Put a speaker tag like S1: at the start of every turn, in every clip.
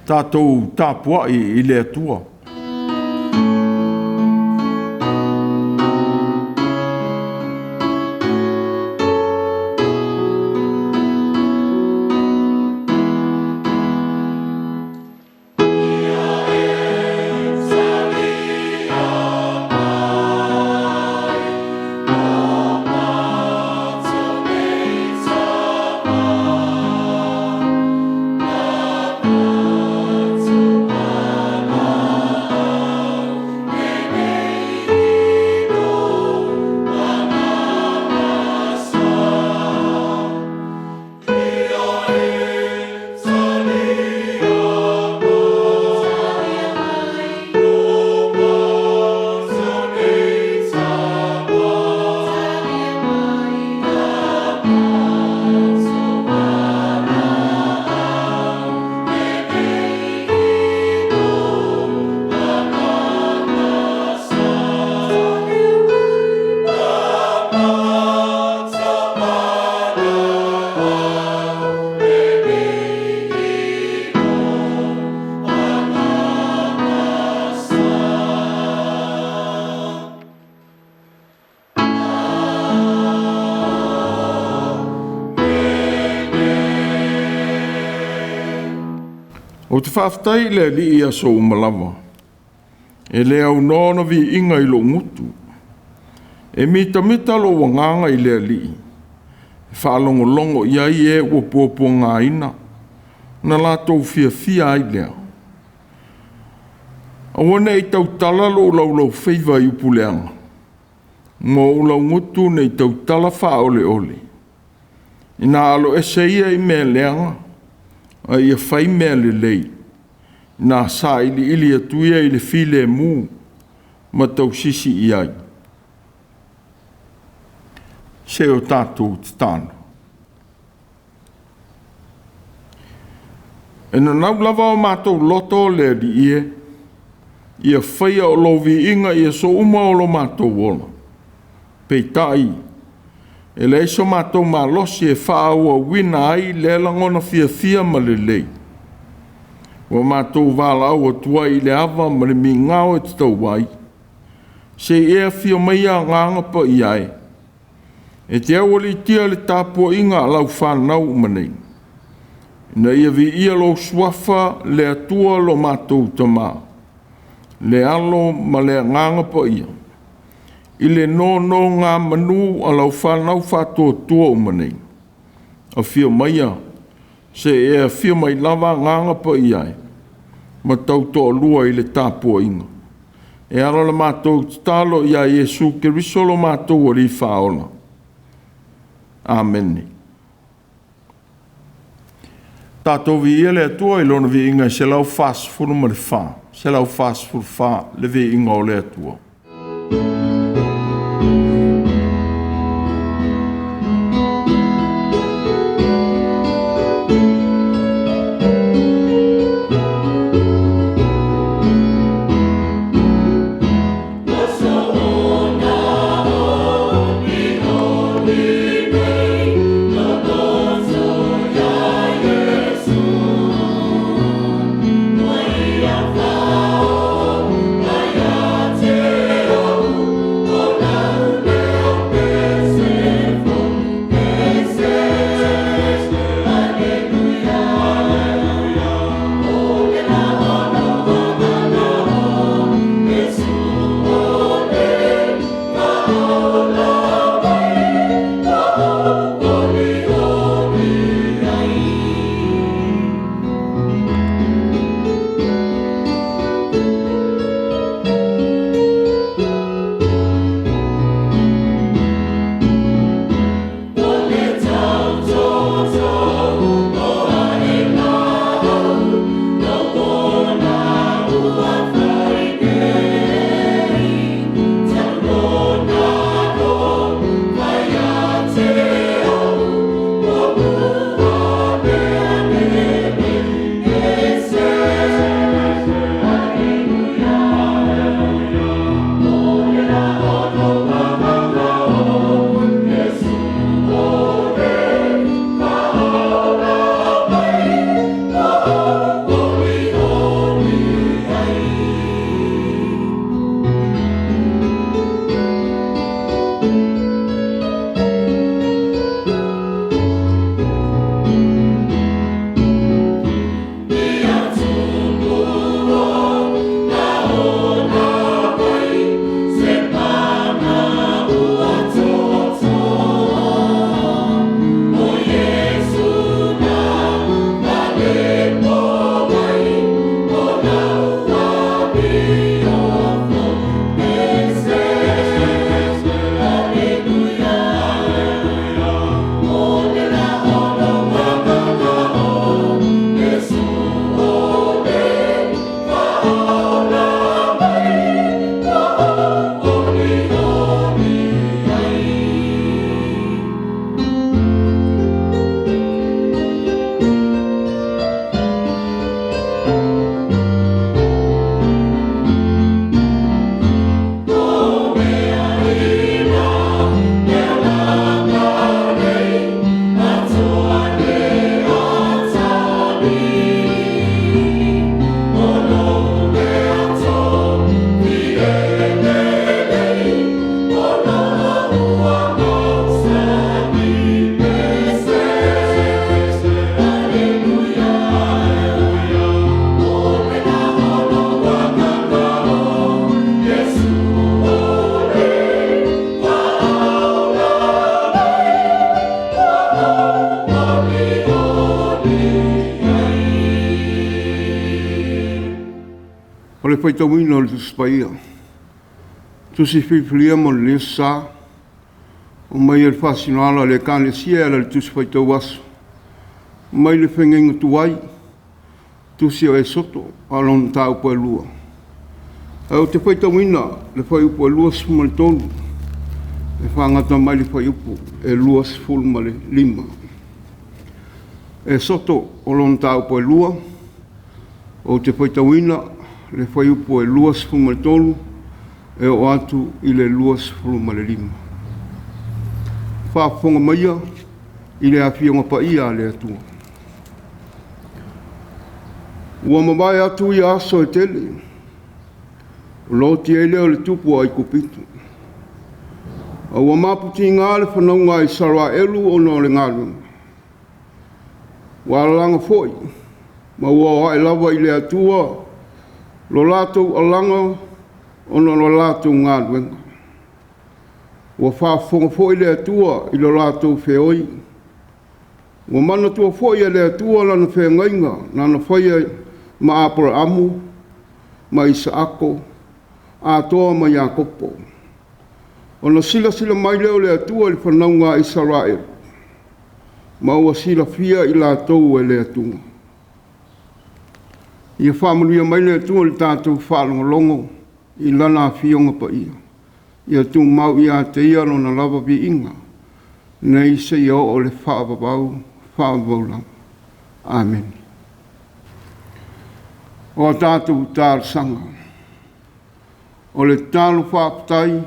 S1: Tatou tapuai i le Atua. Ou te faafetai i le Alii i aso uma lava, e le aunoa ona viiga i lou gutu. E mitamita lou agaga i le Alii, e faalogologo i ai e ua puapuagaina, ona latou fiafia ai lea. Aua ne i tautala lou laulaufaiva i upu leaga, ma ou laugutu ne i tautala faaoleole. Ina aloese ia i mea leaga, a ia fai mea lelei. Ina sailiili atu ia i le filemu ma tausisi i ai. Se o tatou tatalo. E nanau lava o matou loto le Alii e, ia faia o lou viiga i aso uma o lo matou ola. Peitai, e leai so matou malosi e faaauauina ai lea lagona fiafia ma lelei. Ua matou valaau atu ai i le ava ma le migao e tatau ai, se i e afio maia Agaga Paia e, e te aualiitia le tapuaiga a lau fanau uma nei, ina ia viia lou suafa le Atua lo matou Tama, le Alo ma le Agaga Paia, i le nonogamanu a lau fanau faatuatua uma nei. Afio maia, se i e afio mai lava Agaga Paia e, ma tautoalua i le tapuaiga. E ala la matou tatalo ia Iesu Keriso lo matou Alii Faaola. Amene. Tatou viia le Atua i Lona viiga e 144, 144 le viiga o le Atua.
S2: O le faitauina o le Tusi Paia, Tusi Filifilia mo lenei Aso Sa, aumai e le faasinoala a le Ekalesia e ala i le Tusi Faitau Aso mai le Feagaiga Tuai, Tusi o Esoto a o lona mataupu e 2. Ae ou te faitauina le fuaiupu e 23 e faagata mai le fuaiupu e 25. Esoto o lona mataupu e 2, ou te faitauina le fuaiupu e 23 e oo atu i le 25. Faafofoga maia i le Afioga Paia a le Atua. Ua mavae atu ia aso e tele, ona oti ai lea o le tupu o Aikupito, a ua maputiga le fanauga a Isaraelu ona o le galuega. Ua alalaga foi ma ua o a'e lava i le Atua lo latou alaga ona o le latou galuega. Ua faafofoga foi le Atua i lo latou feoi. Ua manatua foi e le Atua lana feagaiga na na faia ma Aperaamu ma Isaako atoa ma Iakopo. Ona silasila mai lea o le Atua i le fanauga a Isaraelu, ma ua silafia i latou e le Atua. Ia faamanuia mai le Atua i le tatou faalogologo i Lana Afioga Paia. Ia tumau ia te Ia Lona lava viiga, nei seia oo i le faavavau, faavavau lava. Amene. O a tatou talosaga, o le tatalo faafetai,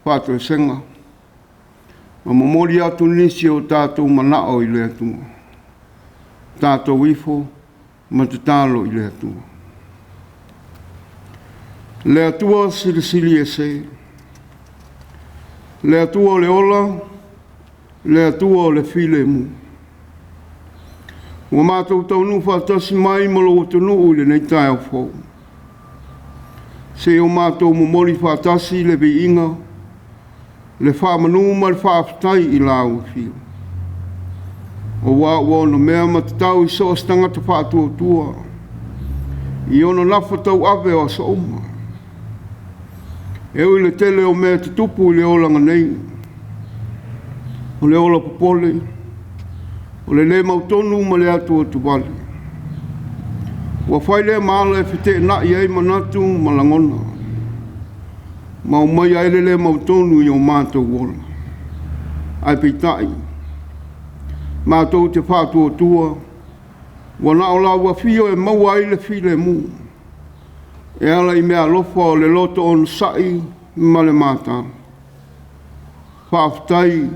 S2: faatoesega, ma momoli atu nisi o tatou manao i le Atua. Tatou ifo ma tatalo i le Atua. Le Atua Silisili Ese, le Atua o le ola, le Atua o le filemu. Ua matou taunuu faatasi mai ma lou atunuu i lenei taeao fou. Seia o matou momoli faatasi le viiga, le faamanu ma le faafetai i lau Afio. Aua ua onomea ma tatau i so o se tagata faatuatua i ona nafa tauave o aso uma. E ui i le tele o mea tutupu i le olaga nei, o le ola popole, o le le mautonu ma le atuatuvale, ua fai lea ma ala e feteenai ai manatu ma lagona, ma aumaia ai le le mautonu i o matou ola. Ae peitai, matou te faatuatua, ua na o lau Afio e maua ai le filemu, e ala i meaalofa o le loto onosai ma le mataala. Faafetai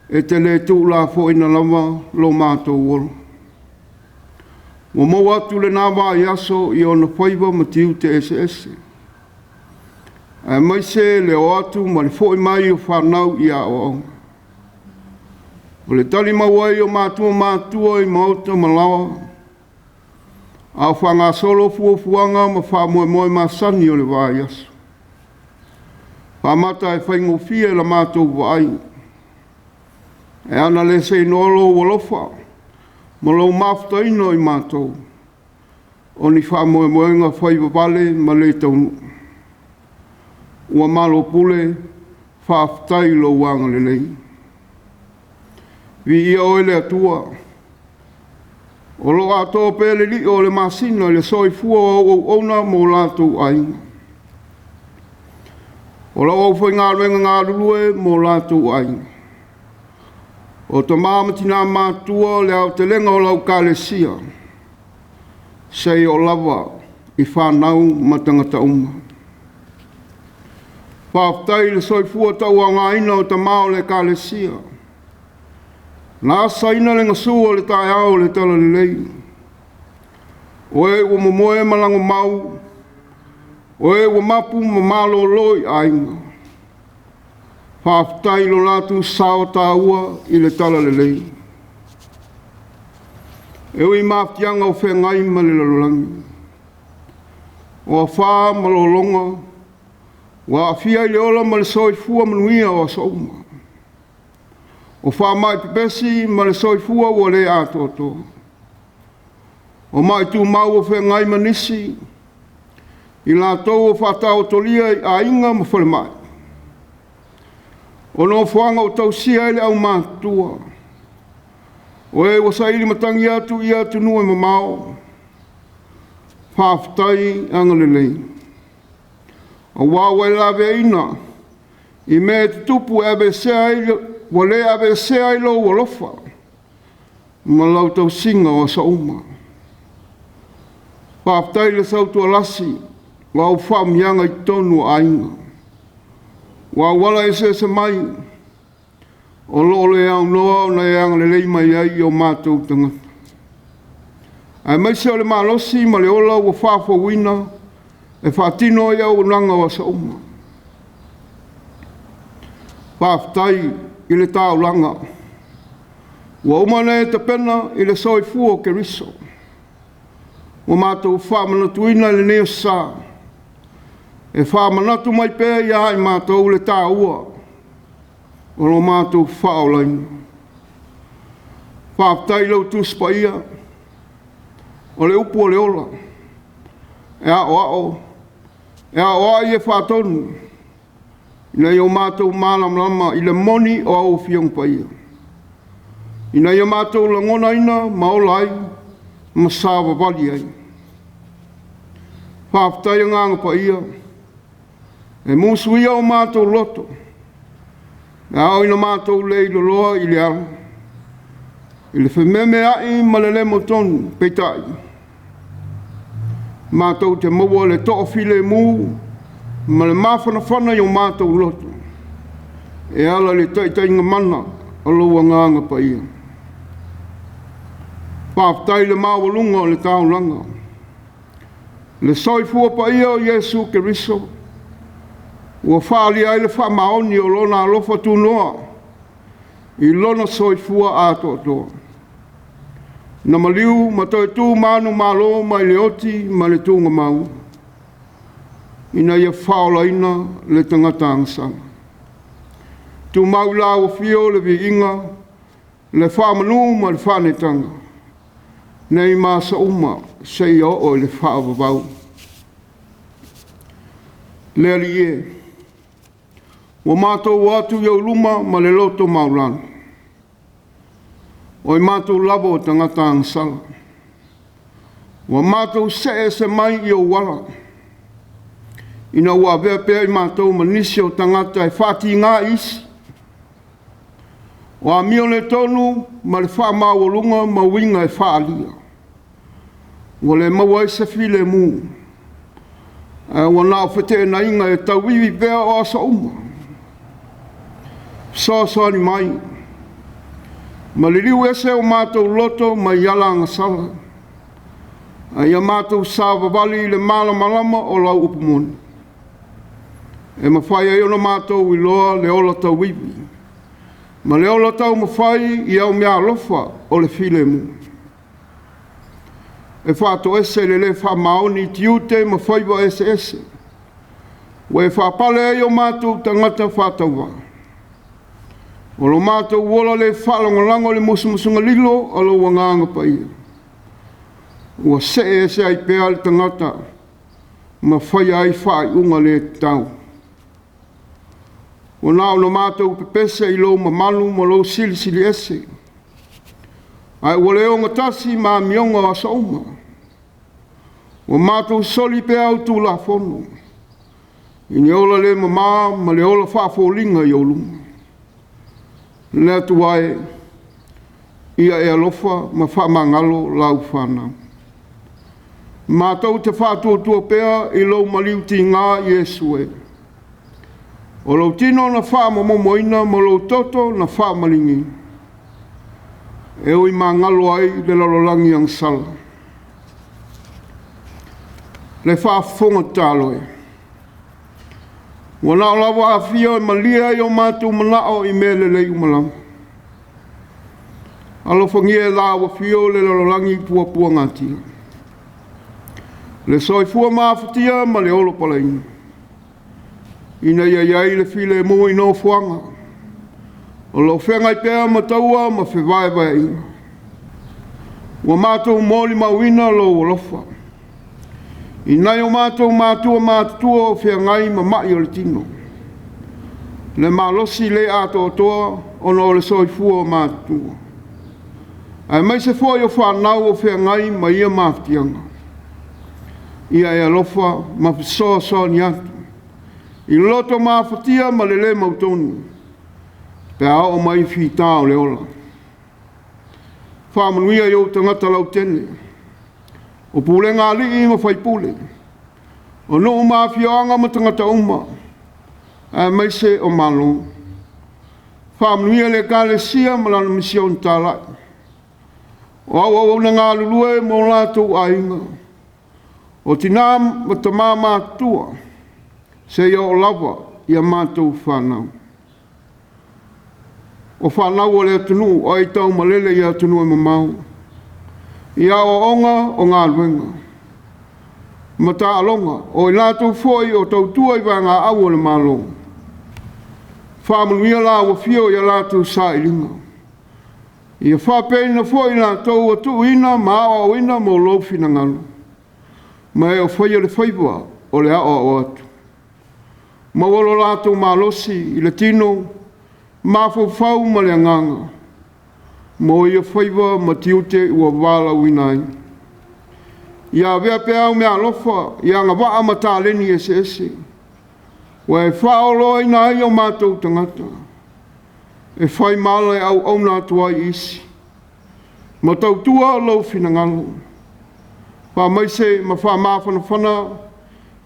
S2: e te le tuulafoaiina lava lo matou ola. Ua maua atu lena vaiaso i ona faiva ma tiute eseese, aemaise le o atu ma le foi mai o fanau i aoaoga. O le talimau ai o matua matutua i maota ma laoa, a o faagasolo fuafuaga ma faamoemoe masani o le vaiaso. Faamata e faigofie la matou vaai, e ana le seinoa lou alofa ma lou mafutaina o i matou, o ni faamoemoega faivavale ma le taunuu. Ua malo pule, faafetai i lou agalelei. Viia oe le Atua, o lo o atoa pea le lio o le masina i le soifua o au auauna ma o latou aiga. O lau aufaigaluega galulue ma o latou aiga. O tama ma tina matutua o le aotelega o lau Ekalesia, seia oo lava i fanau ma tagata uma. Faafetai i le soifua tauaogaina o tama o le Ekalesia, na asaina le gasu o le taeao o le Talalelei. O e ua momoe ma lagomau, o e ua mapu ma malolo i aiga. Faafetai i lo latou sao taua i le Talalelei. E ui i mafatiaga o feagai ma le lalolagi, o afa ma lologa ua aafia i le ola ma le soifua manuia o aso uma. O faamai pepesi ma le soifua ua le atoatoa. O mai tumau ua feagai ma nisi. I latou o faataotolia i aiga ma falemai, o nofoaga o tausia ai le aumatutua, o e ua saili matagi atu i atunuu e mamao, faafetai agalelei, aua ua e laveaiina i mea e tutupu e aveesea ai, ua le aveesea ai lou alofa ma lau tausiga o aso uma. Faafetai i le sautualasi o au faamanuiaga i totonu o aiga, ua auala eseese mai o lo o le aunoa ona e agalelei mai ai i o matou tagata, aemaise o le malosi ma le ola ua faafouina e faatino ai auaunaga o aso uma. Faafetai i le taulaga ua uma ona e tapena i le soifua o Keriso ua matou faamanatuina i lenei aso Sa, e faamanatu mai pea ia i matou le taua o lo matou faaolaina. Faafetai i lau Tusi Paia, o le upu o le ola, e aoao, e aoai e faatonu ina ia matou malamalama i le moni o au Afioga Paia, ina ia matou lagonaina ma ola ai ma savavali ai. Faafetai Agaga Paia, e musuia o matou loto, e ao ina matou leiloa i le alo, i le fememeai ma le le mautonu, peitai, matou te maua le toafilemu ma le mafanafana i o matou loto e ala i le taitaiga mana o lou Agaga Paia. Faafetai i le maualuga o le taulaga, le soifua paia o Iesu Keriso ua faaalia ai le faamaoni o Lona alofa tunoa i Lona soifua atoatoa, na maliu ma toe tu manumalo mai le oti ma le tuugamau ina ia faaolaina le tagata agasala. Tumau i lau afio le viiga, le faamanu ma le faaneetaga, nei ma aso uma seia oo i le faavavau. Le Alii e, ua matou o atu i ou luma ma le loto maualalo, o i matou lava o tagata agasala, ua matou see ese mai i ou ala, ina ua avea pea i matou ma nisi o tagata e faatiga i isi. O amio le tonu ma le faamaualuga ma uiga e faaalia, ua le maua ai se filemu, ae ua na o feteenaiga e tauivi pea o aso uma. Fesoasoani mai, ma liliu ese o matou loto mai ala agasala, a ia matou savavali i le malamalama o lau upu moni, e mafai ai ona matou iloa le ola tauivi ma le ola taumafai i au meaalofa o le filemu, e faatoese i le le faamaoni i tiute ma faiva eseese, ua e faapale ai o matou tagata faatauvaa. O lo matou ola le faalagolago i le musumusuga lilo a lou Agaga Paia, ua see ese ai pea le tagata ma faia ai faaiuga le tatau. Ua na ona matou pepese i lou mamalu ma lou silisiliese, ae ua le ogatasi ma amioga o aso uma. Ua matou soli pea au Tulafono i le ola le mama ma le ola faafoliga i ou luma. Le Atua e, ia e alofa ma faamagalo lau fanau. Matou te faatuatua pea i lou maliu tiga Iesu e. O lou tino na faamomomoina ma lou toto na faamaligi, e ui magalo ai le lalolagi agasala. Le faafofoga tatalo e, ua na o lau aafia e malie ai o matou manao i mea lelei uma lava. Alofagia e lau afio le lalolagi puapuagatia, le soifua mafatia ma le ola palaina, ina ia i ai le filemu i nofoaga o lo o feagai pea ma taua ma fevaevaeaiga. Ua matou molimauina lou alofa. I nai o matou matua matutua o feagai ma ma'i o le tino, le malosi le atoatoa ona o le soifua matutua, aemaise foi o fanau o feagai ma ia mafatiaga. Ia e alofa ma fesoasoani atu i loto mafatia ma le lē mautonu pe a oo mai fita o le ola. Faamanuia i ou tagata lautele, o pulega a alii ma faipule, o nuu ma afioaga ma tagata uma, aemaise o Malo. Faamanuia le Ekalesia ma lana misione talai, o au auauna galulue ma o latou aiga, o tina ma tama matutua, seia oo lava i a matou fanau. O fanau a le atunuu o aitaumalele i atunuu e mamao i aoaoga o galuega ma taaloga, o i latou foi o tautua i vaegaau a le Malo. Faamanuia lau afio i a latou sailiga, ia faapeina foi i latou ua tuuina ma aoaoina mo lou finagalo, ma e o faia le faiva o le aoao atu. Maua lo latou malosi i le tino, mafaufau ma le agaga mo ia faiva ma tiute ua valaauina ai. Ia avea pea au meaalofa i agavaa ma taleni eseese ua e faaoloaina ai o matou tagata e fai ma ala e auauna atu ai i isi ma tautua lou finagalo. Faamaise ma faamafanafana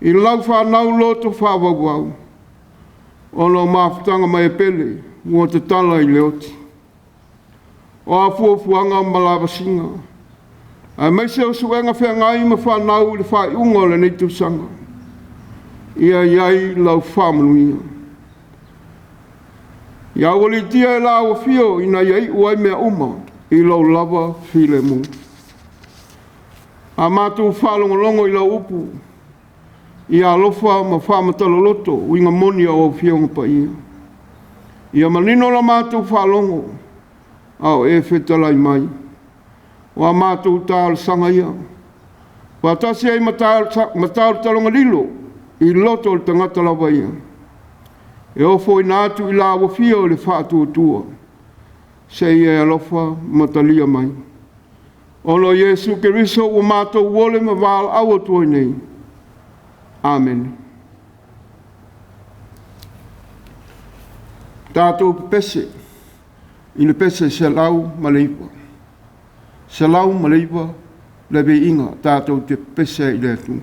S2: i lau fanau loto faavauvau ona o mafutaga ma e pele ua tatala i le oti. O a fuafuaga ma lavasiga, aemaise o suega feagai ma fanau i le faaiuga o lenei tausaga, ia i ai lau faamanuia. Ia aualiitia e lau afio ina ia iu ai mea uma i lou lava filemu. A matou faalogologo i lau upu, ia alofa ma faamatala-loto uiga moni o au Afioga Paia. Ia manino la matou faalogo a o e fetalai mai. O a matou talosaga ia, faatasi ai ma talotaloga lilo i loto o le tagata lava ia, e ofoina atu i lau afio i le faatuatua, seia e alofa ma talia mai. Ona o Iesu Keriso ua matou ole ma valaau atu ai nei. Amene. Tatou pepese i le pese 109, 109 le viiga tatou te pepese ai i le Atua.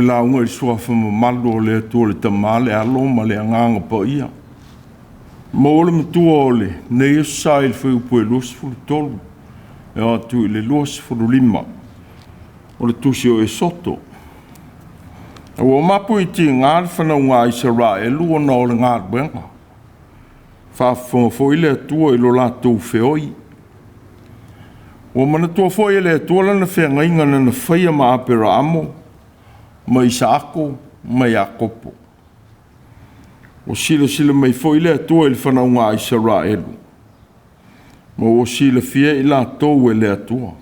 S1: lauga i le suafa mamalu o le Atua le Tama, le Alo ma le Agaga Paia. Maua le matua o lenei aso sa i le fuaiupu e 23 e oo atu i le 25 o le Tusi o Esoto. Ua mapu i tiga le fanauga a Isaraelu ona o le galuega. Faafofoga foi le Atua i lo latou feoi. Ua manatua foi e le Atua lana feagaiga na na faia ma Aperaamo ma Isaako ma Iakopo. Ua silasila mai foi le Atua i le fanauga a Isaraelu, ma ua silafia i latou e le Atua.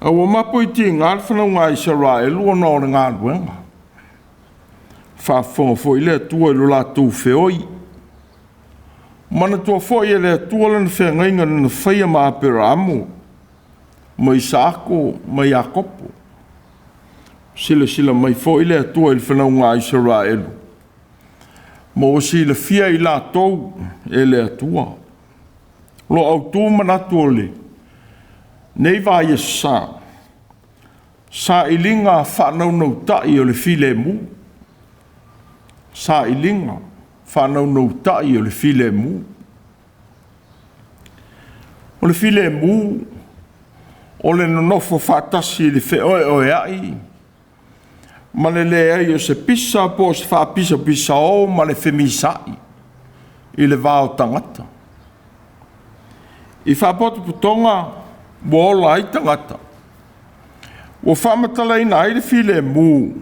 S1: A ua mapu i tiga le fanauga a Isaraelu ona o le galuega. Faafofoga foi le Atua i lo latou feoi. Manatua foi e le Atua lana feagaiga na na faia ma Aperaamo ma Isaako ma Iakopo. Silasila mai foi le Atua i le fanauga a Isaraelu, ma ua silafia i latou e le Atua. O lo autu manatu o lenei vaiaso sa, sailiga faanaunautai o le filemu. Sailiga faanaunautai o le filemu. O le filemu, o le nonofo faatasi i le feoeoeai ma le leai o se pisa po o se faapisapisao ma le femisaai i le va o tagata. I faapotopotoga ua ola ai tagata, ua faamatalaina ai le filemu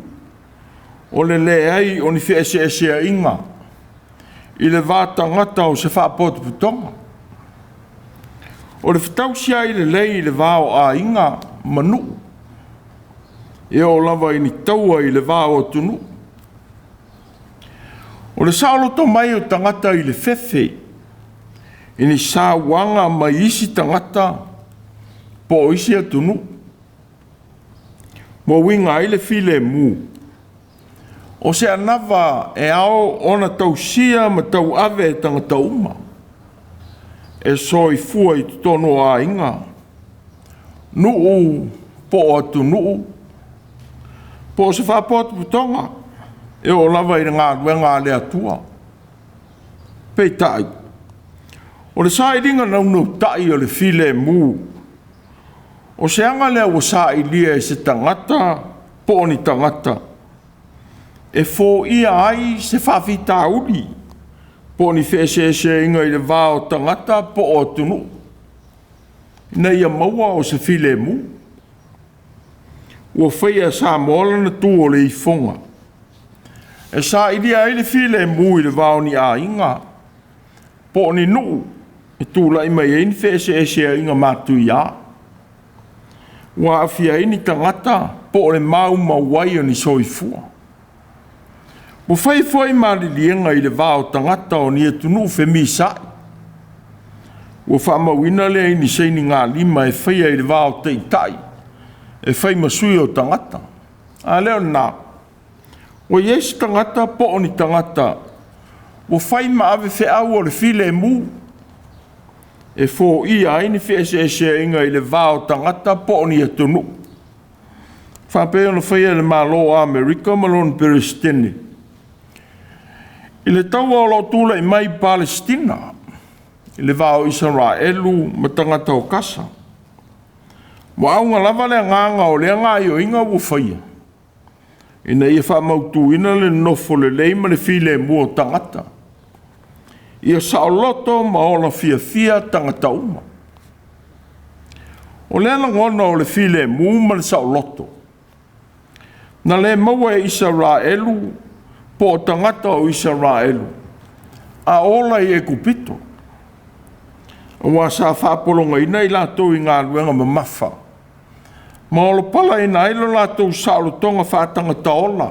S1: o le leai o ni feeseeseaiga i le va tagata o se faapotopotoga. O le fetausiai lelei i le va o aiga ma nuu, e oo lava i ni taua i le va o atunuu. O le saoloto mai o tagata i le fefe, i ni sauaga mai isi tagata po o isi atunuu, ua uiga ai le filemu, o se anava e ao ona tausia ma tauave e tagata uma e soifua i totonu o aiga, nuu po o atunuu, po o se faapotopotoga e oo lava i le galuega a le Atua. Peitai, o le sailiga naunautai o le filemu, o se aga lea ua sailia e se tagata po o ni tagata e foia ai se faafitauli po o ni feeseeseaiga i le va o tagata po o atunuu, ina ia maua o se filemu. Ua faia e Samoa lana tu o le ifoga e sailia ai le filemu i le va o ni aiga po o ni nuu e tulai mai ai ni feeseeseaiga matuia, ua aafia ai ni tagata po o le maumau ai o ni soifua. Ua fai foi maliliega i le va o tagata o ni atunuu femisaai. Ua faamauina lea i ni sainigalima e faia i le va o taitai e fai ma sui o tagata. A lea o lena, ua i ai se tagata po o ni tagata ua fai ma ave feau o le filemu e foia ai ni feeseeseaiga i le va o tagata po o ni atunuu, faapea ona faia e le Malo o Amerika ma lona Peresetene i le taua o lo o tulai mai i Palesitina i le va o Isaraelu ma tagata o Kasa. Ua auga lava le agaga o lea gaoioiga ua faia, ina ia faamautuina le nofo lelei ma le filemu o tagata, ia saoloto ma ola fiafia tagata uma. O lea lagona o le filemu ma le saoloto, na le maua e Isaraelu po o tagata o Isaraelu a ola i Ekupito, aua sa faapologaina i latou i galuega mamafa ma olopalaina ai lo latou saolotoga faatagata ola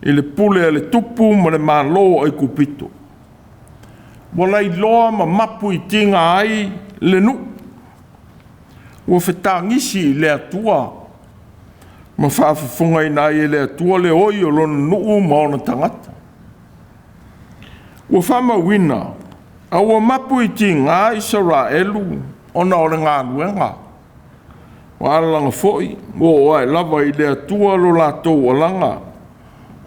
S1: i le pule a le tupu ma le Malo o Ekupito. Ua lailoa ma mapu i tiga ai le nuu, ua fetagisi i le Atua ma faafofogaina ai e le Atua le oi o lona nuu ma ona tagata. Ua faamauina, a ua mapu i tiga Isaraelu ona o le galuega. Ua alalaga foi, ua oo ae lava i le Atua lo latou alaga,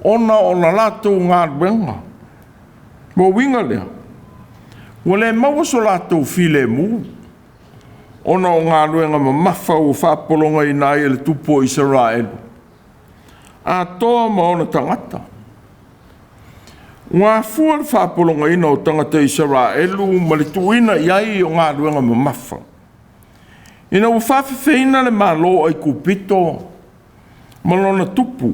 S1: ona o la latou galuega. Ua uiga lea, ua le maua so latou filemu, ona o galuega mamafa ua faapologaina ai e le tupu o Isaraelu, atoa ma ona tagata. Ua afua le faapologaina o tagata Isaraelu ma le tuuina i ai o galuega mamafa, ina ua faafefeina le Malo o Aikupito ma lona tupu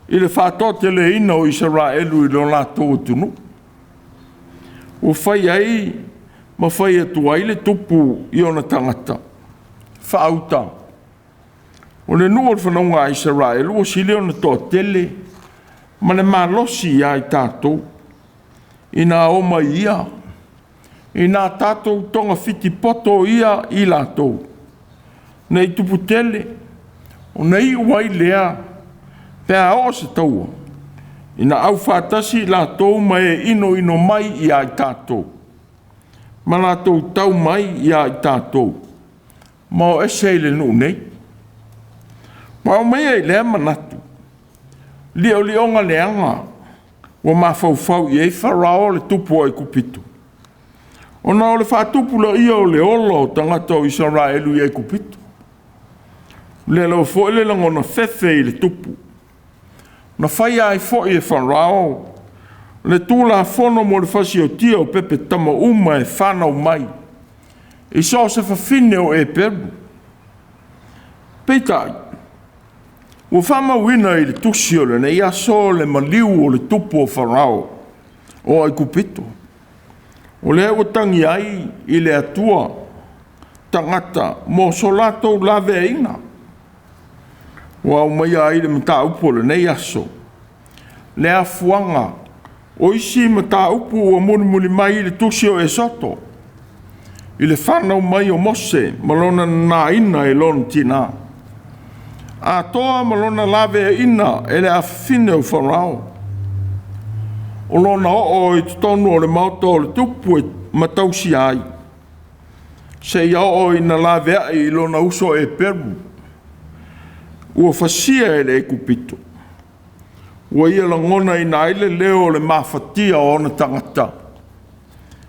S1: i le faatoateleina o Isaraelu i lo latou atunuu. Ua fai ai ma fai atu ai le tupu i ona tagata, faauta, o le nuu o le fanauga a Isaraelu ua sili ona toatele ma le malosi ia i tatou, ina o mai ia, ina tatou togafiti poto ia i latou, ne i tupu tele, ona iu ai lea pe a oo se taua, ina aufaatasi i latou ma e inoino mai ia i tatou, ma latou tau mai ia i tatou, ma o ese i le nuu nei. Ua aumaia i lea manatu liolioga leaga ua mafaufau i ai Farao le tupu o Aikupito, ona o le faatupulaia o le ola o tagata o Isaraelu i Aikupito. O lea lava foi le lagona fefe i le tupu, na faia ai foi e Farao le tulafono mo le fasiotia o pepe tama uma e fanau mai i so o se fafine o Eperu. Peitai, ua faamauina i le tusi o lenei aso le maliu o le tupu o Farao o Aikupito, o lea ua tagi ai i le Atua tagata mo so latou laveaiina. Ua aumaia ai le mataupu o lenei aso, le afuaga o isi mataupu ua mulimuli mai i le tusi o Esoto, i le fanau mai o Mose ma lona nanaina e lona tina, atoa ma lona laveaiina e le afafine o Farao. O lona oo i totonu o le maota o le tupu ma tausia ai, seia oo ina laveai i lona uso Eperu, ua fasia e le Aikupito, ua ia lagonaina ai le leo o le mafatia o ona tagata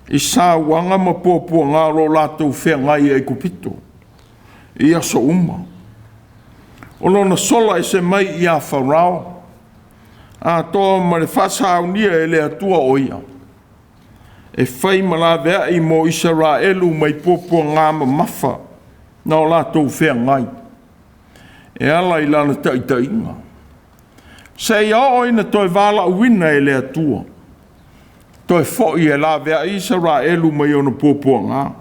S1: i sauaga ma puapuaga o lo o latou feagai i Aikupito i aso uma. O lona sola ese mai ia Farao, atoa ma le faasaunia e le Atua o ia, e fai ma laveai mo Isaraelu mai puapuaga mamafa na o latou feagai, e ala i lana taitaiga, seia oo ina toe valaauina e le Atua, toe foi e laveai Isaraelu mai ona puapuaga.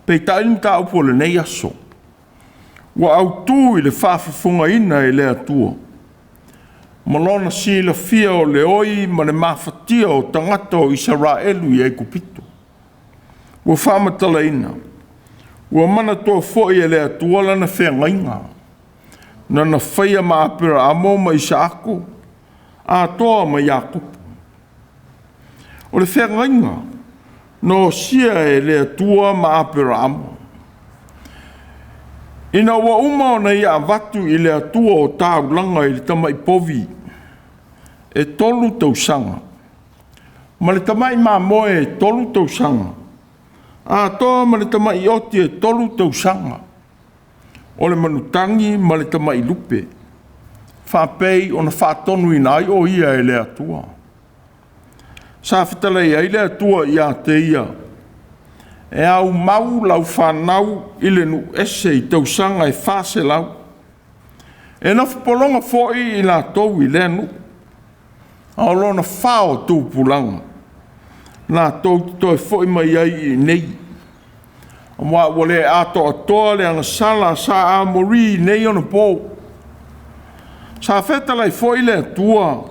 S1: Peitai le mataupu o lenei aso, ua autu i le faafofogaina e le Atua ma lona silafia o le oi ma le mafatia o tagata o Isaraelu i Aikupito. Ua faamatalaina, ua manatua foi e le Atua lana feagaiga, na na faia ma Aperaamo ma Isaako, atoa ma Iakopo. O le feagaiga na osia e le Atua ma Aperaamo, ina ua uma ona ia avatu i le Atua o taulaga i le tamai povi e 3 tausaga, ma le tamai mamoe e 3 tausaga, atoa ma le tamai oti e 3 tausaga, o le manutagi ma le tamai lupe, faapei ona faatonuina ai o ia e le Atua. Sa fetalai ai le Atua ia te ia, e aumau lau fanau i le nuu ese i tausaga e 400, e nofo pologa foi i latou i lea nuu, a o lona fa o tupulaga latou te toe foi mai ai i inei, aua ua le atoatoa le agasala sa Amori i nei ona po. Sa fetalai foi le Atua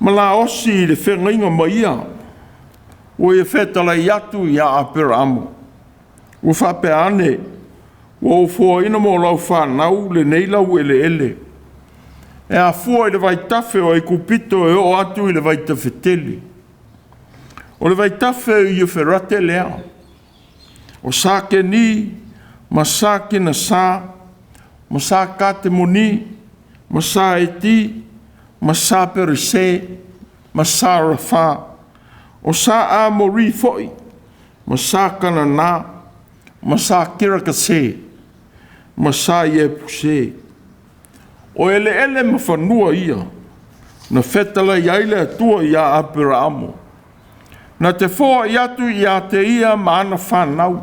S1: ma laosi i le feagaiga ma ia, ua ia fetalai atu ia Aperaamo, ua faapea ane, ua ou foaina mo lau fanau lenei laueleele, e afua i le vaitafe o Aikupito e oo atu i le vaitafe tele. O le vaitafe o Euferate lea, o Sakeni ma Sa Kenesa, ma Sa Katemoni, ma Sa Eti, ma Sa Perise, ma Sa Rafa, o Sa Amori foi, ma Sa Kanana, ma Sa Kirakase, ma Sa Iepuse. O eleele ma fanua ia, na fetalai ai le Atua ia Aperaamo, na te foai atu ia te ia ma ana fanau,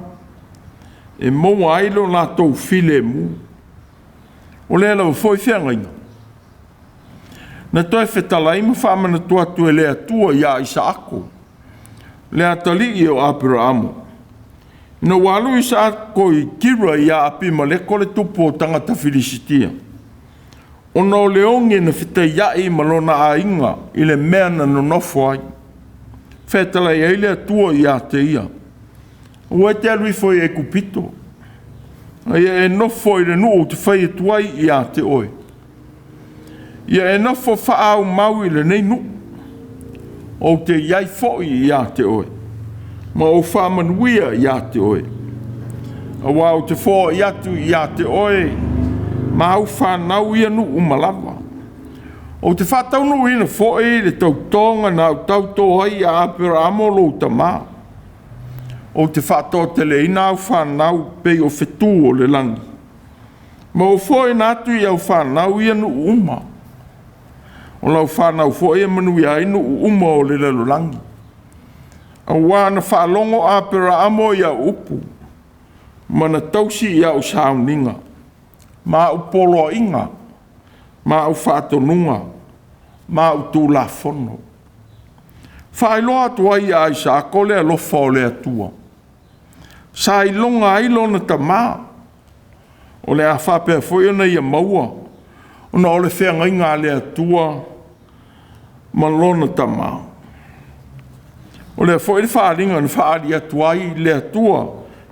S1: e maua ai lo latou filemu. O lea lava foi feagaiga. Na toe fetalai ma faamanatu atu e le Atua ia Isaako, le atalii o Aperaamo, ina ua alu Isaako i Kira ia Apimeleko le tupu o tagata Filisitia, ona o le oge na fetaiai ma lona aiga i le mea na nonofo ai. Fetalai ai le Atua ia te ia, ua e te alu ifo i Aikupito, a ia e nofo i le nuu ou te fai atu ai ia te oe. Ia e nofo faaumau i lenei nuu, ou te i ai foi ia te oe, ma ou faamanuia ia te oe. Auā ou te foai atu ia te oe ma au fanau ia nuu uma lava. Ou te faataunuuina foi le tautoga na ou tautō ai ia Aperaamo lou tamā. Ou te faatoateleina au fanau pei o fetū o le lagi, ma ou foaiina atu i au fanau ia nuu uma. O lau fanau foi e manuia ai nuu uma o le lalolagi. Auā na faalogo Aperaamo i au upu, ma na tausi i au sauniga, ma au poloaiga, ma au faatonuga, ma au tulafono. Faailoa atu ai ia Isaako le alofa o le Atua. Sa iloga ai lona tamā, o le a faapea foi ona ia maua, ona o le feagaiga a le Atua ma lona tamā. O lea foi le faaaliga na faaali atu ai le Atua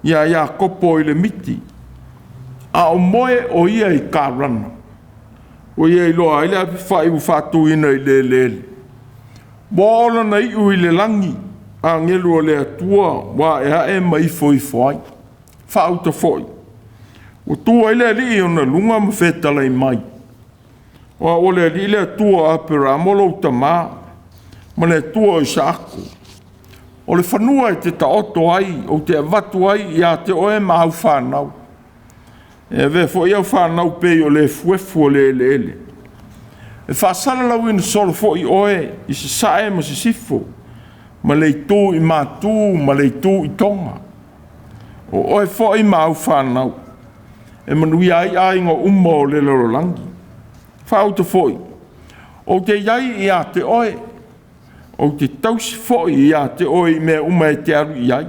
S1: ia Iakopo i le miti, a o moe o ia i Karana, ua ia iloa ai le apefai ua faatuina i le eleele. Ua oo lona iu i le lagi, agelu o le Atua ua aeae ma ifoifo ai. Faauta foi, ua tu ai le Alii i ona luga ma fetalai mai, O au o le Alii le Atua o Aperamo lou tamā, ma le Atua o Isaako. O le fanua e te taoto ai, ou te avatu ai ia te oe ma au fanau. E avea foi au fanau pei o le efuefu o le eleele. E faasalalauina solo foi oe i sasae ma sisifo, ma le itu i matu ma le itu i toga. O oe foi ma au fanau, e manuia ai aiga uma o le lalolagi. Faauta foi, ou te i ai ia te oe, ou te tausi foi ia te oe i mea uma e te alu i ai.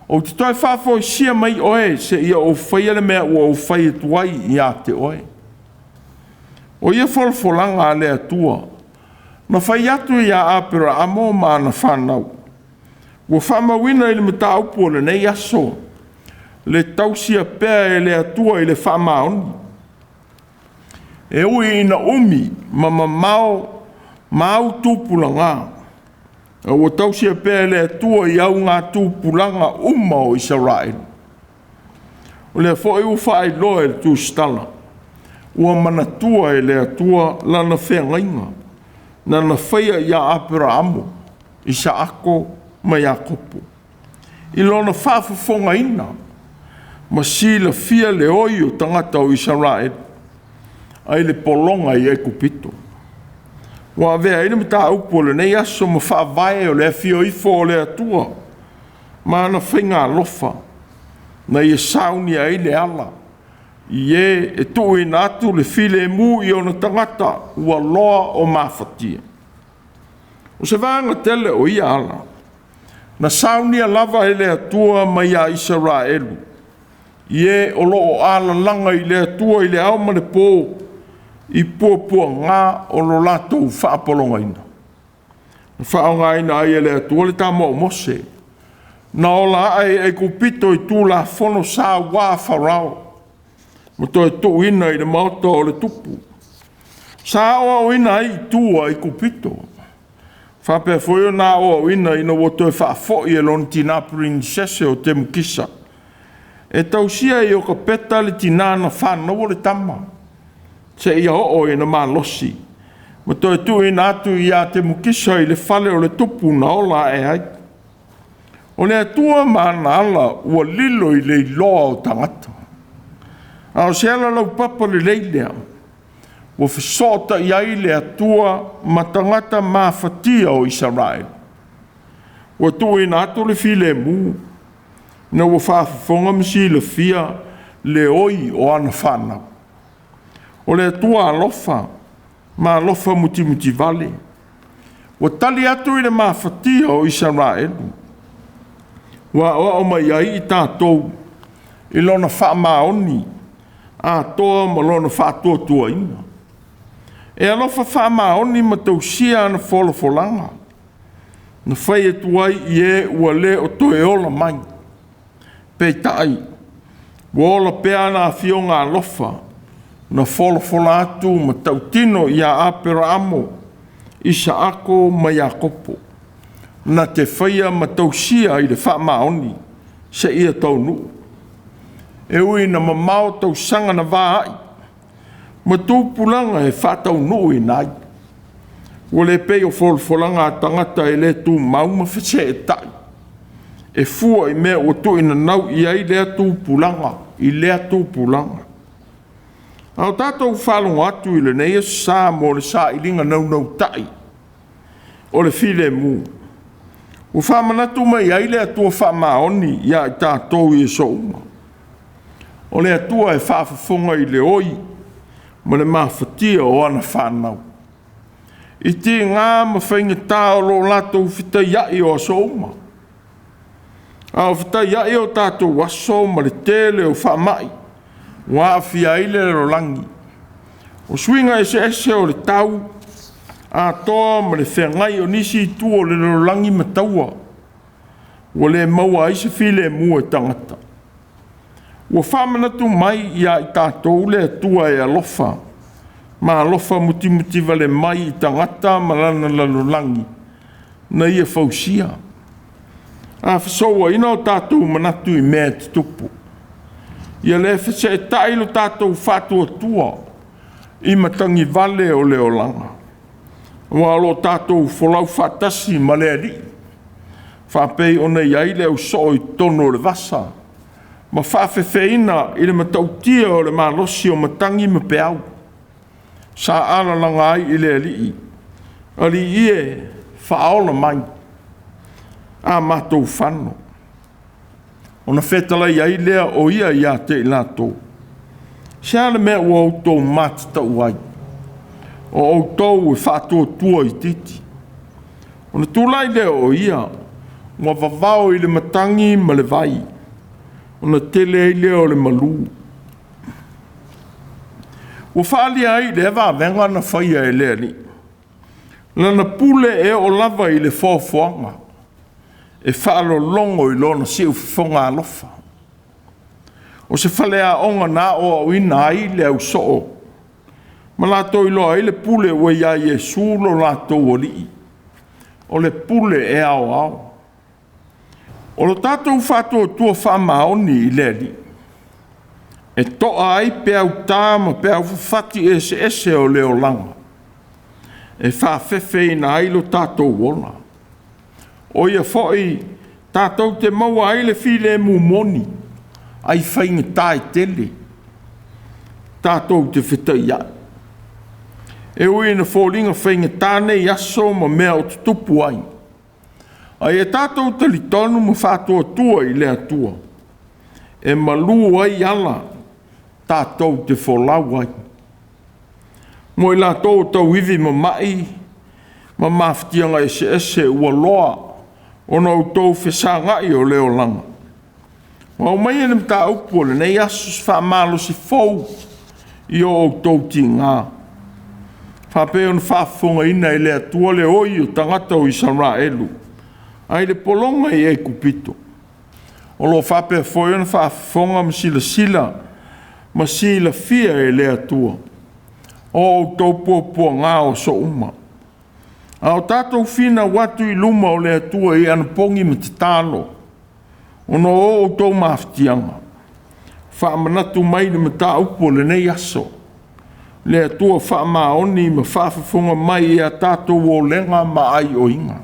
S1: Ou te toe faafoisia mai oe seia ou faia le mea ua ou fai atu ai ia te oe. O ia folafolaga a le Atua, na fai atu ia Aperaamo ma ana fanau, ua faamauina i le mataupu o lenei aso, le tausia pea e le Atua i le faamaoni. E ui ina umi ma mamao ma au tupulaga, a ua tausia pea e le Atua i augatupulaga uma o Isaraelu. O lea foi ua faailoa e le tusitala, ua manatua e le Atua lana feagaiga, na na faia ia Aperaamo, Isaako ma Iakopo, i lona faafofogaina ma silafia le oi o tagata o Isaraelu ai le pologa i Aikupito. Ua avea ai le mataupu o lenei aso ma faavae o le afio ifo o le Atua ma ana faiga alofa, na ia saunia ai le ala i e e tuuina atu le filemu i ona tagata ua loa o mafatia. O se vaega tele o ia ala, na saunia lava e le Atua mai ia Isaraelu, i e o lo o alalaga i le Atua i le ao ma le po, i puapuaga o lo latou faapologaina. Na faaaogaina ai e le Atua le tama o Mose, na ola ae i Aikupito i tulafono sauā a Farao, ma toe tuuina i le maota o le tupu. Sa aoaoina ai i tu a Aikupito, faapea foi ona aoaoina ina ua toe faafoi e lona tinā pirinisese o Temukisa. E tausia e Iokapeta le tinā na fanaua le tama, seia oo ina malosi, ma toe tuuina atu ia Temukisa i le fale o le tupu na ola ae ai. O le Atua ma ana ala ua lilo i le iloa o tagata. A o se ala laupapa lelei lea, ua fesootai ai le Atua ma tagata mafatia o Isaraelu. Ua tuuina atu le filemu, ina ua faafofoga ma silafia le oi o ana fanau. O le Atua alofa ma alofa mutimutivale, ua tali atu i le mafatia o Isaraelu, ua aoao mai ai i tatou i lona faamaoni atoa ma lona faatuatuaina. E alofa faamaoni ma tausia ana folafolaga, na fai atu ai i e ua le o toe ola mai. Peitai, ua ola pea ana afioga alofa, na folafola atu ma tautino ia Aperaamo, Isaako ma Iakopo, na te faia ma tausia i le faamaoni seia taunuu. E ui ina mamao tausaga na vaai, ma tupulaga e faataunuuina ai. Ua le pei o folafolaga a tagata e le tumau ma feseetai, e fua i mea ua tuuinanau i ai lea tupulaga i lea tupulaga. A o tatou faalogo atu i lenei Aso Sa mo le sailiga naunautai o le filemu, ua faamanatu mai ai le Atua faamaoni ia i tatou i aso uma. O le Atua e faafofoga i le oi ma le mafatia o ana fanau. I tiga ma faigata o lo o latou fetaiai o aso uma. A o fetaiai o tatou aso ma le tele o faamai ua aafia ai le lalolagi. O suiga eseese o le tau atoa ma le feagai o nisi itu o le lalolagi ma taua, ua le maua ai se filemu e tagata. Ua faamanatu mai ia i tatou le Atua e alofa ma alofa mutimutivale mai i tagata ma lana lalolagi na ia fausia. A fesouaina o tatou manatu i mea e tutupu, ia le feseetai lo tatou faatuatua i matagivale o le olaga, aua o lo o tatou folau faatasi ma le Alii, faapei ona i ai le ausoo i totonu o le vasa, ma faafefeina i le matautia o le malosi o matagi ma peau, sa alalaga ai i le Alii, Alii e, faaola mai a matou fano. Ona fetalai ai lea o ia ia te i latou, se a le mea ua outou matatau ai, o outou e faatuatua itiiti. Ona tulai lea o ia, ua vavao i le matagi ma le vai, ona tele ai lea o le malu. Ua faaalia ai lea vavega na faia e le Alii, lana pule e oo lava i le foafoaga, e faalologo i lona siufofoga alofa. O se faleaoga na aoaoina ai le ausoo, ma latou iloa ai le pule ua ia Iesu lo latou Alii, o le pule e aoao. O lo tatou faatuatua faamaoni i le Alii, e toa ai peau ta ma peau fafati eseese o le olaga, e faafefeina ai lo tatou ola. O ia foi tatou te maua ai le filemu moni, ai faigata e tele tatou te fetaiai. E ui ina foliga faigata nei aso ma mea o tutupu ai, ae ia tatou talitonu ma faatuatua i le Atua, e malu ai ala tatou te folau ai. Mo i latou o tauivi mama'i ma mafatiaga eseese ua loa ona outou fesagai o le olaga. Ua aumaia le mataupu o lenei aso se faamalosi fou i o outou tiga, faapei ona faafofogaina e le Atua le oi o tagata o Isaraelu ai le pologa i Aikupito. O lo o faapea foi ona faafofoga ma silasila ma silafia e le Atua o outou puapuaga o aso uma. A o tatou finau atu i luma o le Atua i anapogi ma tatalo, ona o outou mafatiaga, Faamanatu mai le mataupu o lenei aso, le Atua faamaoni ma faafofoga mai i a tatou olega ma aioiga.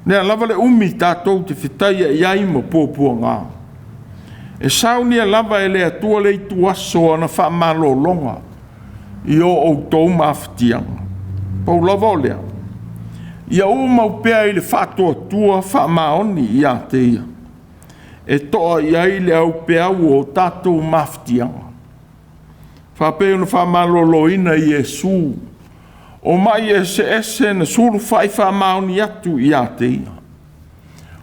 S1: Lea lava le umi tatou te fetaiai ai ma puapuaga, e saunia lava e le Atua le ituaso o ana faamalologa i o outou mafatiaga. Pau lava o lea, ia umau pea i le faatuatua faamaoni ia te Ia, e toa i ai le aupeau o tatou mafatiaga. Faapei ona faamaloloina e Iesu o mai eseese na sulufai faamaoni atu ia te Ia.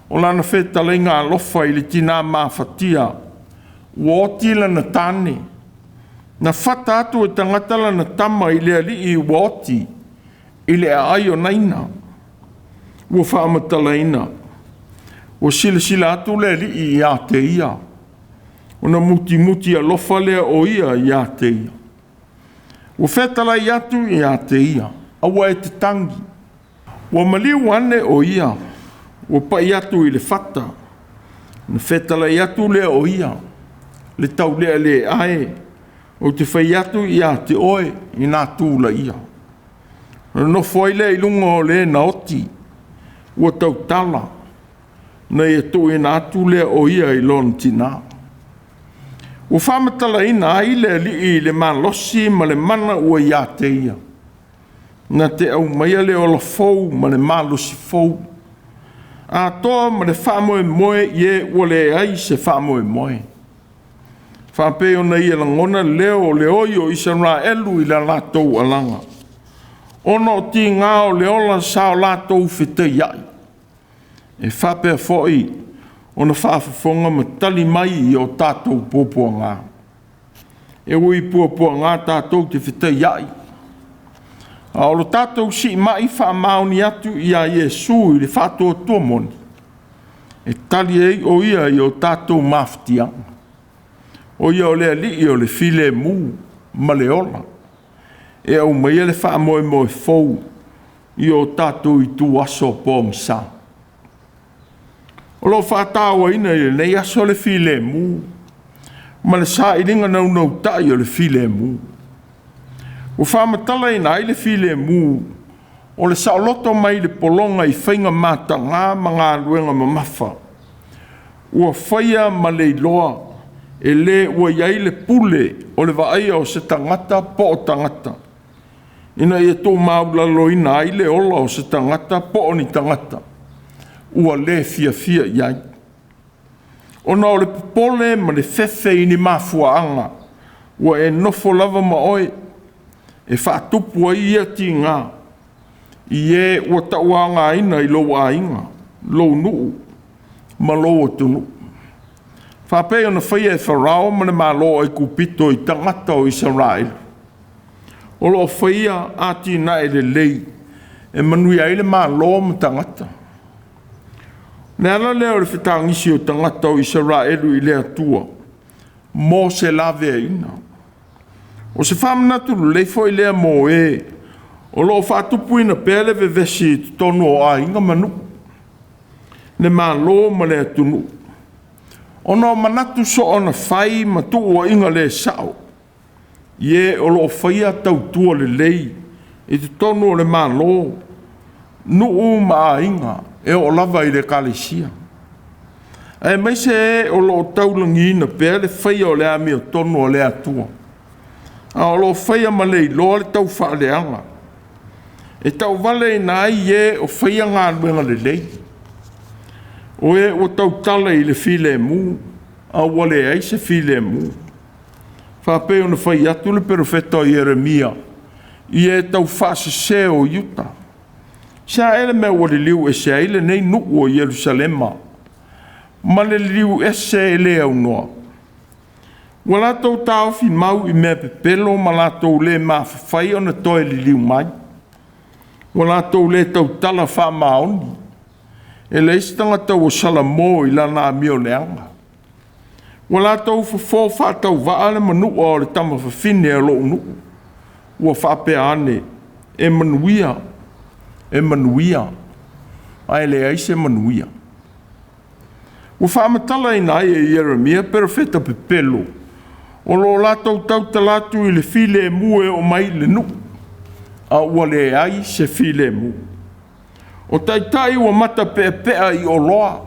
S1: O lana fetalaiga alofa i le tina mafatia ua oti lana tane, na fata atu e tagata lana tama i le alii ua oti i le aai o Naina. Ua faamatalaina, ua silasila atu le alii ia te ia, ona mutimuti alofa lea o ia ia te ia. Ua fetalai atu ia te ia, aua e te tagi. Ua maliu ane o ia, ua pai atu i le fata, na fetalai atu lea o ia, le taulealea e, ou te fai atu ia te oe ina tulaia. Na nofo ai lea i luga o le na oti, ua tautala, na ia tuuina atu lea o ia i lona tinā. Ua faamatalaina ai le alii i le malosi ma le mana ua ia te ia, na te aumaia le ola fou ma le malosi fou, atoa ma le faamoemoe i e ua leai se faamoemoe. Faapei ona ia lagona le leo o le oi o Isaraelu i la latou alaga, ona o tiga o le ola sa o latou fetaiai, e faapea foi ona faafofoga ma tali mai i o tatou puapuaga. E ui i puapuaga tatou te fetaiai, a o lo tatou siimai faamaoni atu ia Iesu i le faatuatua moni, e tali ai o ia i o tatou mafatiaga. O ia o le alii o le filemu ma le ola, e aumaia le faamoemoe fou i o tatou ituaso pogisa. O lo o faatauaina i lenei aso le filemu ma le sailiga naunautai o le filemu. Ua faamatalaina ai le filemu o le saoloto mai le pologa i faiga mataga ma galuega mamafa, ua faia ma le iloa e le ua i ai le pule o le vaaia o se tagata po o tagata, ina ia tuumaualaloina ai le ola o se tagata po o ni tagata ua le fiafia i ai, ona o le popole ma le fefe i ni mafuaaga ua e nofo lava ma oe e faatupu ai ia tiga i e ua tauaogaina i lou aiga, lou nuu ma lou atunuu. Faapei ona faia e Farao ma le Malo o Aikupito i tagata o Isaraelu, o lo o faia atinae lelei e manuia ai le Malo ma tagata. O le ala lea o le fetagisi o tagata o Isaraelu i le Atua mo se laveaiina. O se faamanatu lelei foi lea mo e o lo o faatupuina pea le vevesi i totonu o aiga ma nuu, le Malo ma le atunuu, ona o manatu soona fai ma tuuaiga le sao i e o lo o faia tautua lelei i totonu o le Malo, nuu ma aiga e oo lava i le Ekalesia, aemaise e o lo o taulagiina pea le faia o le amiotonu a le Atua, a o lo o faia ma le iloa le taufaaleaga e tauvaleina ai e o faia galuega lelei, o e ua tautala i le filemu, a ua leai se filemu. Faapei ona fai atu le perofeta o Ieremia i e taufaasese o Iuta. Se a ea le mea ua liliu ese ai lenei nuu o Ierusalema ma le liliu ese e le aunoa? Ua latou taofi mau i mea pepelo ma latou le mafafai ona toe liliu mai. Ua latou le tautala faamaoni. E leai se tagata ua salamo i lana amio leaga. Ua latou fofo faatauvaa le manua o le tamafafine o lou nuu. Ua faapea ane, e manuia, e manuia, ae leai se manuia. Ua faamatalaina ai e Ieremia perofeta pepelo o lo o latou tautala atu i le filemu e oo mai i le nuu, a ua leai se filemu. O taitai ua matapeapea i oloa,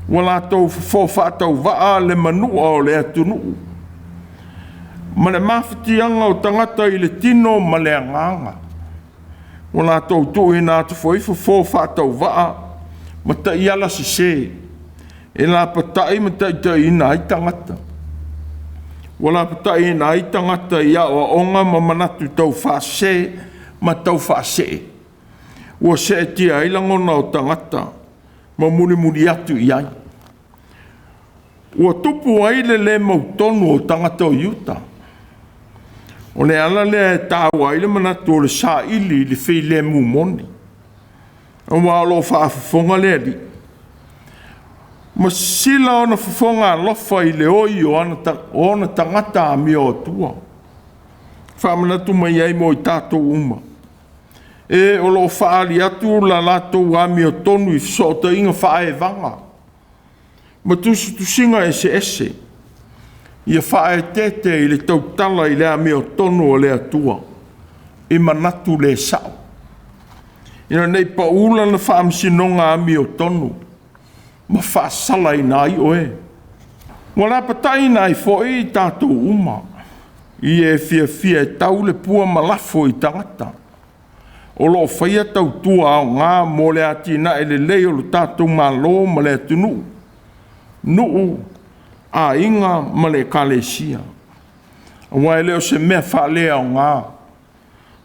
S1: ua latou fofo faatauvaa le manua o le atunuu, ma le mafatiaga o tagata i le tino ma le agaga. Ua latou tuuina atu foi fofo faatauvaa ma taiala sese e lapatai ma taitaiina ai tagata. Ua lapataiina ai tagata i aoaoga ma manatu taufaasese ma taufaasee. Ua seetia ai lagona o tagata ma mulimuli atu i ai. Ua tupu ai le le mautonu o tagata o Iuta. O le ala lea e taua ai le manatu o le saili i le filemu moni, aua o lo o faafofoga le Alii ma sisila ona fofoga alofa i le oi o ona tagata amioatua. Faamanatu mai ai mo i tatou uma, e o lo o faaali atu la latou amiotonu i fesootaiga faaevaga ma tusitusiga eseese, ia faaeteete i le tautala i le amiotonu a le Atua i manatu le sao, ina ne i pau lana faamasinoga amiotonu ma faasalaina ai oe. Ua lapataiina ai foi i tatou uma i e fiafia e tau le pua ma lafo i tagata o lo o faia tautua aoga mo le atinae lelei o le tatou Malo ma le atunuu, nuu, aiga ma le Ekalesia. Aua e le o se mea faaleaoga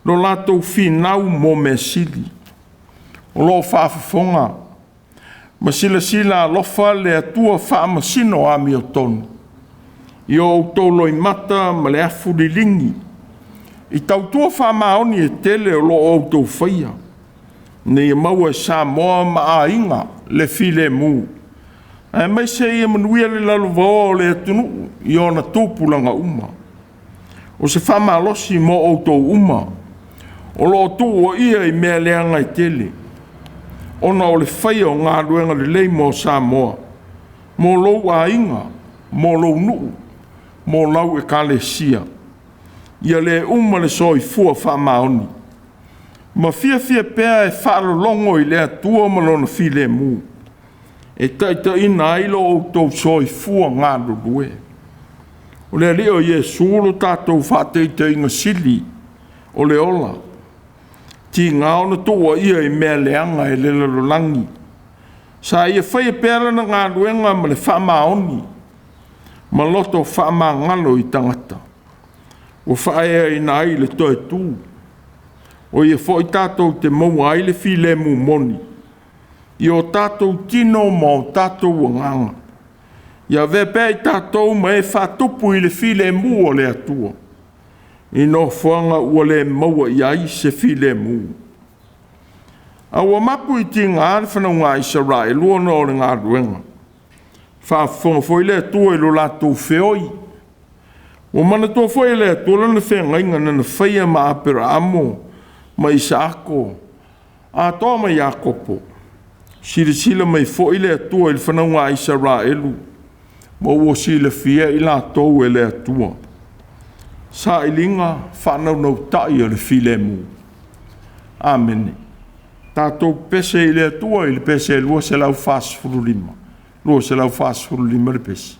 S1: lo latou finau mo mea sili. O lo o faafofoga ma silasila alofa le Atua faamasino amiotonu i o outou loimata ma le afu liligi i tautua faamaoni e tele o lo o outou faia, ina ia maua e Samoa ma aiga le filemu, aemaise ia manuia le lalovaoa o le atunuu i ona tupulaga uma. O se faamalosi mo outou uma o lo o tuuaia i mea leaga e tele, ona o le faia o galuega lelei mo Samoa, mo lou aiga, mo lou nuu, mo lau ekalesia. Ia le uma le soifua faamaoni ma fiafia pea e faalologo i le Atua ma Lona filemu, e taitaiina ai lo outou soifua galulue. O le Alii o Iesu lo tatou faataitaiga sili o le ola, tiga ona tuuaia i mea leaga e le lalolagi, sa ia faia pea lana galuega ma le faamaoni ma loto faamagalo i tagata ua faaeaina ai le toe tu. O ia foi tatou te maua ai le filemu moni i o tatou tino ma o tatou agaga. Ia avea pea i tatou ma e faatupu i le filemu o le Atua, i nofoaga ua le maua i ai se filemu. A ua mapu i tiga le fanauga a Isaraelu ona o le galuega. Faafofoga foi le Atua i lo latou feoi. Ua manatua foi e le Atua lana feagaiga na na faia ma Aperaamo ma Isaako, atoa ma Iakopo. Silasila mai foi le Atua i le fanauga a Isaraelu, ma ua silafia i latou e le Atua. Sailiga faanaunautai o le filemu. Amene. Tatou pese i le Atua i le pese 245, 245 le pese.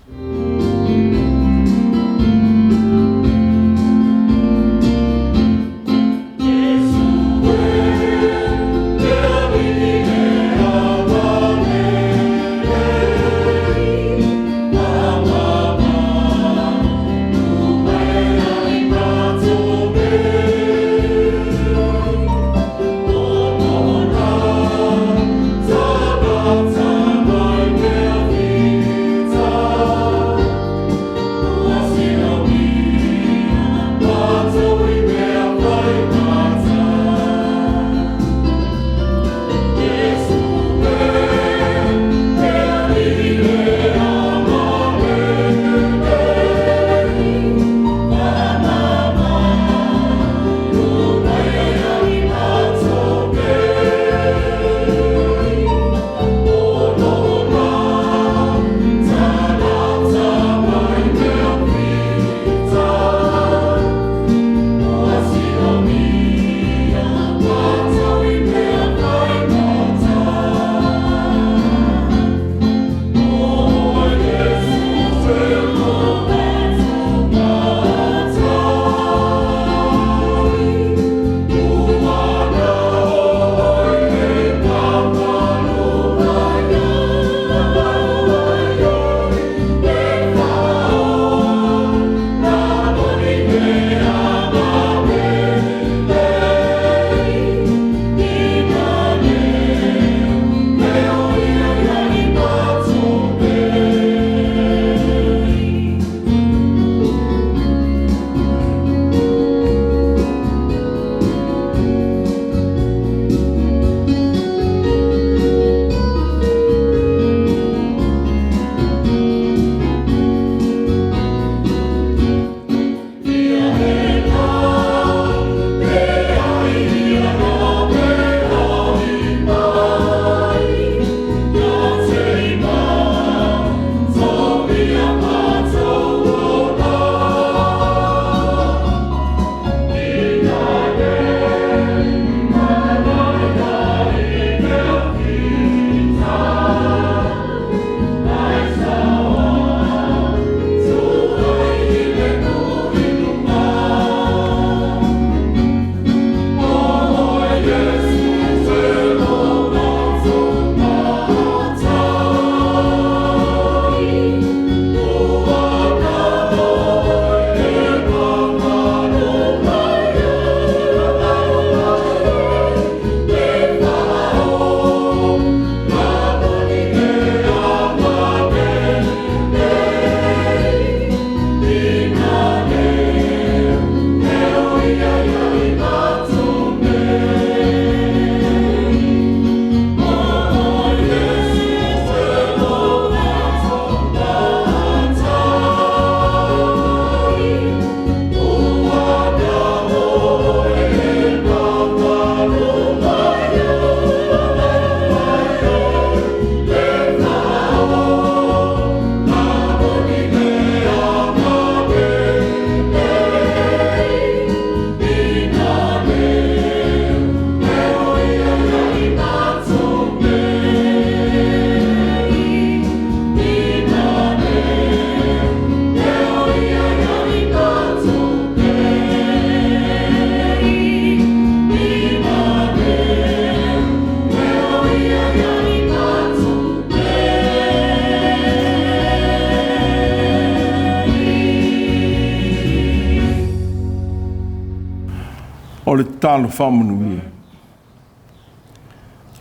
S1: O le tatalo faamanuia.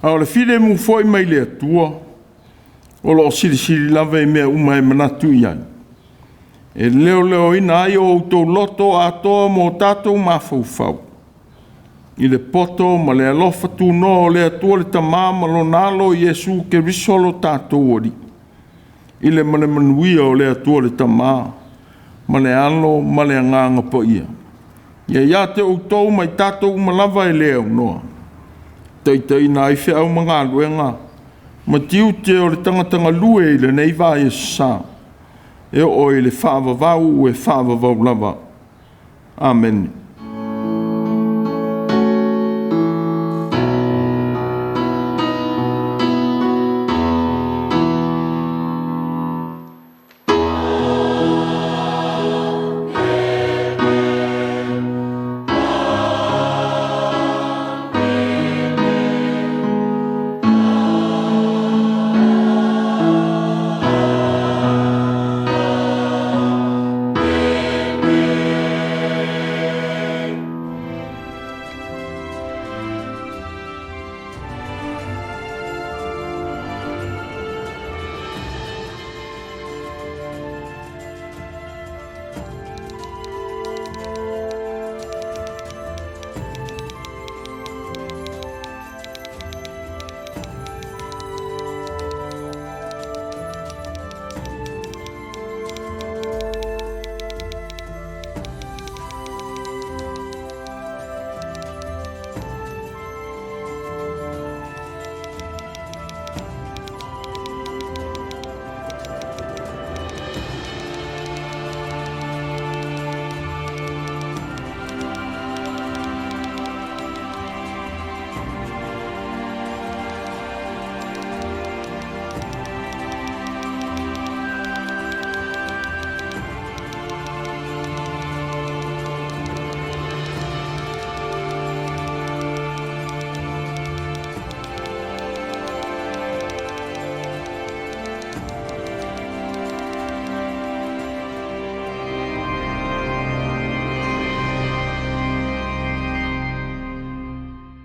S1: A o le filemu foi mai le Atua, o lo o silisili lava i mea uma e manatu i ai, e leoleoina ai o outou loto atoa ma o tatou mafaufau, i le poto ma le alofa tunoa o le Atua le Tama ma lona Alo Iesu Keriso lo tatou Alii, i le ma le manuia o le Atua le Tama ma le Alo ma le Agaga Paia. Ia ia te outou ma i tatou uma lava e le aunoa, taitaiina ai feau ma galuega ma tiute o le tagata galue i lenei vaiaso sa, e oo i le faavavau e faavavau lava. Amene.